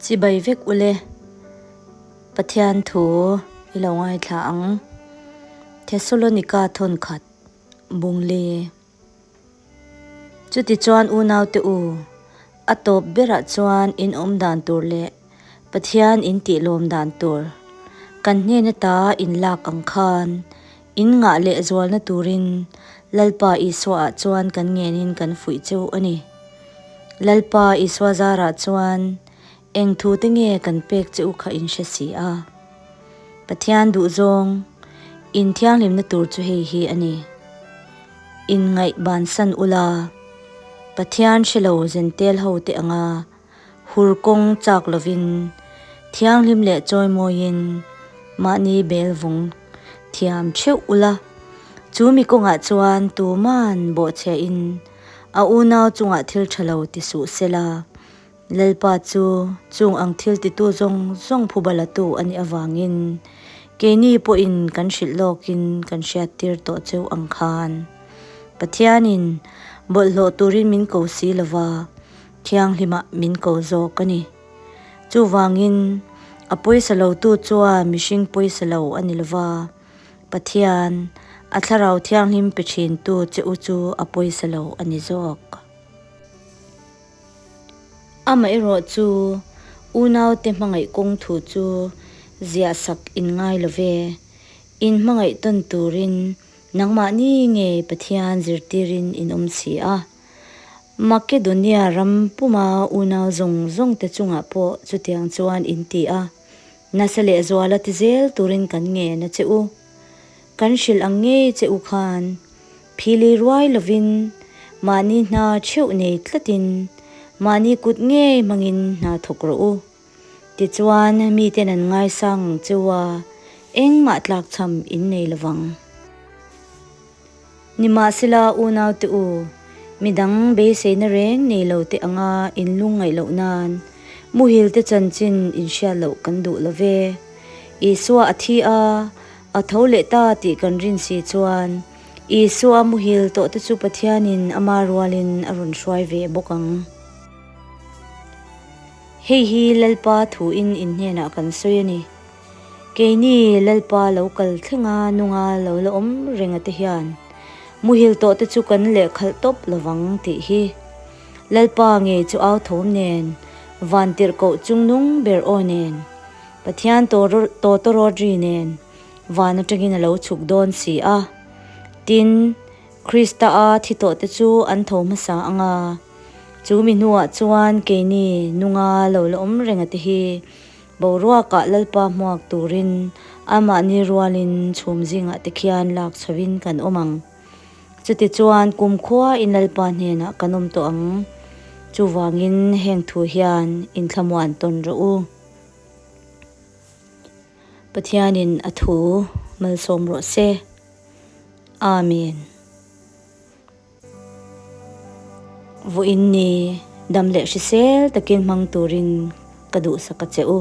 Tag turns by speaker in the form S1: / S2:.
S1: Chibai vek ule. Pathian thu i lo ngaithla ang. Thesalonika thawnkhat Bungli. Chutichuan unaute u, a tawp berah chuan in awm dan tur leh Pathian in tih lawm dan tur kan hnen ata in lak ang khan in ngah leh zualna turin Lalpa Isuaah chuan kan ngenin kan fuih cheu a ni. Lalpa Isua zarah chuan eng thu te nge kan pek che u kha in hre si a. Pathian duhzawng in thianghlimna tur chu hei hi a ni. Inngaih bansan ula, Pathian hre lo zentel ho te anga hur kawng chak lovin, thianghlim leh chawimawiin mahni bel vawng thiam theuh ula, chu mi kawngah chuan tuman bawhchhiahin a unau chungah thil tha lo ti suh sela. Lalpa chu chung ang thil titu zawng zawng phubalatu a nih avangin keini pawhin kan hrilh lawkin kan hriattir tawh cheu ang khan Pathianin bawlhhlawh turin min ko si lova thianghlimah min ko zawk a ni. Chuvangin a pawisa lotu chuan mihring pawisa lo a ni lova, Pathian a thlarau thianghlim pe thintu che u chu a pawisa lo a ni zawk. Amaherawh chu unaute hmangaih kawng thu chu ziahsak in ngai lo ve. In hmangaih tawn turin nangmahni nge Pathian zirtirin in awm si a. Makedonia ram puma unau zawng zawngte chungah pawh chutiang chuan in ti a, nasa lehzuala ti zel turin kan ngen a che u. Kan hrilh ang ngei che u khan phili ruai lovin mahni hna theuh nei tlatin mahni kut ngei hmangin hna thawk rawh u. Tichuan miten an ngaisang ang che u a, engmah tlakchham in nei lovang. Nimahsela unaute u, midang beiseina reng nei lo te anga in lungngaih loh nan muhil te chanchin in hriat loh kan duh lo ve. Isua a thi a, a tho leh ta tih kan rin si chuan Isua muhil tawh te chu Pathianin ama rualin a rawn hruai ve bawk ang. Hei hi Lalpa thuin in hnenah kan sawi a ni. Keini Lalpa lo kal thlenga nunga lo la awm renga te hian muhil tawh te chu kan leh khalh tawp lovang tih hi Lalpa ngei chu au thawm nen vantirhkoh chungnung ber aw nen Pathian tawtawrawt ri nen van atangin a lo chhuk dawn si a. Tin, Krista a thi tawh te chu an tho hmasa ang a, chu mi hnuah chuan keini nunga lo la awm renga te hi Boruakah Lalpa hmuak turin amahni rualin chhum zingah te khian lak chhovin kan awm ang. Chutichuan kumkhua in Lalpa hnenah kan awm tawh ang. Chuvangin heng thu hian inthlamuan tawn rawh u. Pathianin a thu malsawm rawh se. Amen. Vawiin ni dam leh hrisel takin hmang turin ka duhsak a che u.